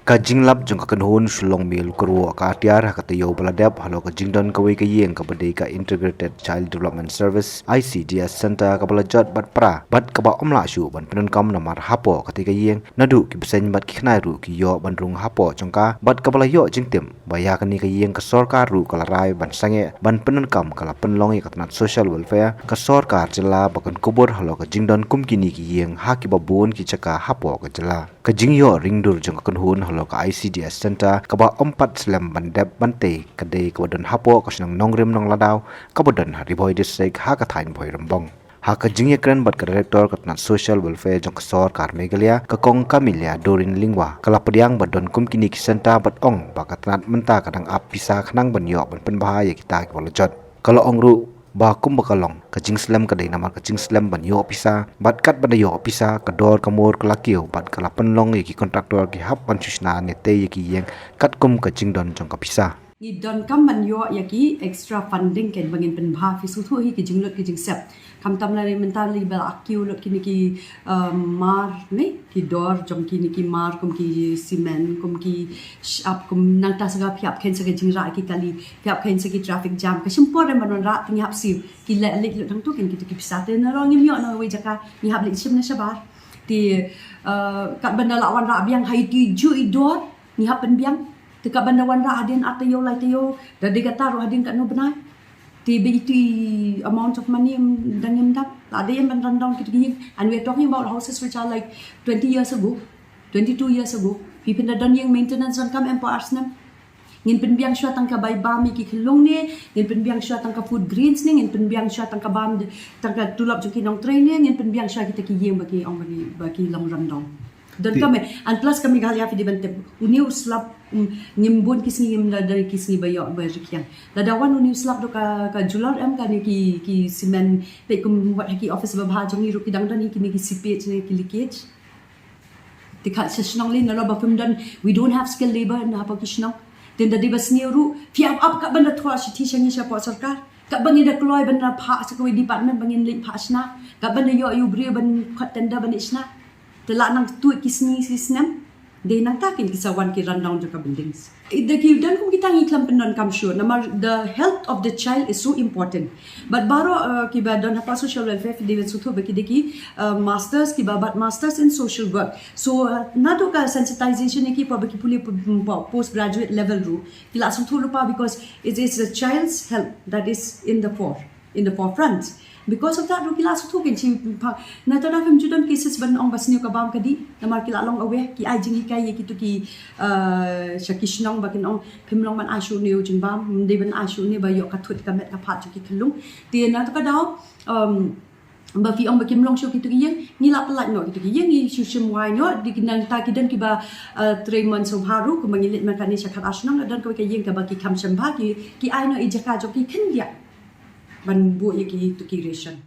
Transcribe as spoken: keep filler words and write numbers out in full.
Ka jinglap jong ka kynhun Shillong Mail Kyrwoh ka atiar ha ka taïew ba la dep halor ka jingdon kawei ka ïing kaba dei ka Integrated Child Development Service, I C D S Center, kaba la jot bad pra bad kaba ym lah shuh ban pyndonkam namar hapoh katei ka ïing naduh ki bseiñ bad ki khynnai ruh ki ïoh ban rung hapoh jong ka, bad kaba la ïoh jingtip ba ïa kane ka ïing ka sorkar ruh ka la rai ban sangeh ban pyndonkam, ka la pynlong ïa ka tnat Social Welfare ka sorkar jylla ba kan kubur halor ka jingdon kum kine ki ïing ha kiba bun ki jaka hapoh ka jylla. Ka jingïoh ringdur jong ka kynhun halor ka I C D S Center kaba ym pat slem ban dep ban tei ka dei kaba don hapoh ka shnong Nongrim Nongladaw kaba don ha Ri Bhoi District ha ka thaiñ Bhoirymbong. Ha ka jingïakren bad ka Director ka tnat Social Welfare jong ka sorkar Meghalaya, ka Kong Camelia Doreen Lyngwa, ka la pdiang ba don kum kine ki center bad ong ba ka tnat mynta ka dang ap pisa khnang ban ïoh ban pynbha ïa kita kiba la jot. Ka la ong ruh ba kumba ka long, ka jingslem ka dei namar ka jingslem ban ïoh pisa, bad katba da ïoh pisa ka dor ka mur ka la kiew bad ka la pynlong ïa ki contractor ki hap ban shu shna ne tei ïa ki ïing katkum ka jingdon jong ka pisa. Ngi donkam ban ïoh ïa ki extra funding, kan, ba ngin pynbha, phi sngewthuh hi ki jinglut ki jingsep. Khamtam lei mynta lei ba la kiew lut kine ki, um, mar ne, ki dor jong kine ki mar, kum ki cement, kum ki shap, kum nangta sa ka phi hap kheiñ sa ka jingrah ki kali, phi hap kheiñ sa ki traffic jam. Ka shim por em ban wanrah, te ngi hap siew. Ki leh leit lut hangto, kan, kita ki pisa te nalor ngim ïoh na kawei jaka, ngi hap leit shim na shabar. Te, uh, katba da la wanrah biang ha itu i juh i dor, ngi hap pynbiang. Te katba da wanrah hadien ar taïew lai taïew, da dei kata ruh hadien katno bnai. Te ba itu i amount of money, em, dang ym dap. La dei em ban run down kito ki ïing. And we are talking about houses which are like twenty years ago, twenty-two years ago. Phi pynda don ïing maintenance donkam em por ar snem. Ngin pynbiang shuwa tang ka bai bam ïa ki khyllung ne, ngin pynbiang shuwa tang ka food grains ne, ngin pynbiang shuwa tang ka bam, tang ka tulop jong ki nongtrei ne, ngin pynbiang shuwa kita ki ïing ba ki ong ba ki, ba ki long run down. Donkam eh, and plus ka Meghalaya phi dei ban tip, une u slap, um, ngim bun ki sngi, ngim da, da ki sngi ba ïoh ba rikhiang. Lada wan une u slap da ka, ka julor em, kane ki, ki cement, peit kum wat ha ki office babha jong ngi ruh ki dang don hi kine ki seepage ne ki leakage. Te kat sha shnong lei nalor ba phim don, we don't have skilled labor na hapoh ki shnong. Te da dei ba sniew ruh, phi ap ap katba da thoh shithi sha ngi shapoh sorkar. Katba ngin da kloi ban da phah sha kawei department ba ngin leit phah shna. Katba da ïoh ïa u briew ban khot tender ban leit shna. Te la nang tuid ki sngi ki snem. Dei nangta kin ki sa wan ki run down jong ka buildings. Da ki don kum kita ngi khlem pyndonkam shuh. Namar the health of the child is so important. But baroh, uh, kiba don hapoh social welfare phi dei ban sngewthuh ba ki dei ki, uh, masters, kiba bat masters in social work. So, uh, naduh ka sensitization ïa ki, hapoh ba ki pule, hapoh postgraduate level ruh, ki la sngewthuh lypa because it is the child's health that is in the fore, in the forefront. Because of that ruh ki la sngewthuh, kan, shi pha, nangta da phim ju don cases ban ong ba sniew ka bam ka dih, namar ki la long aware, ki ai jinghikai ïa kito ki, uh, sha ki shnong ba kin ong phim long ban ai shuh ne u jingbam, ym dei ban ai shuh ne ba ïoh ka thut ka met ka phad jong ki khyllung. Te nangta ka daw, um, ba phi ong ba kim long shuh kito ki ïing, ngi la pyllait noh kito ki ïing, ngi shu shim wai noh, dei ki nangta ki don kiba, uh, trei mon sngewbha ruh, kumba ngi leit man kane sha khatar shnong, don kawei ka ïing kaba ki kham shim bha, ki, ki ai noh i jaka jong ki khyndiat ban buh ïa kito ki ration.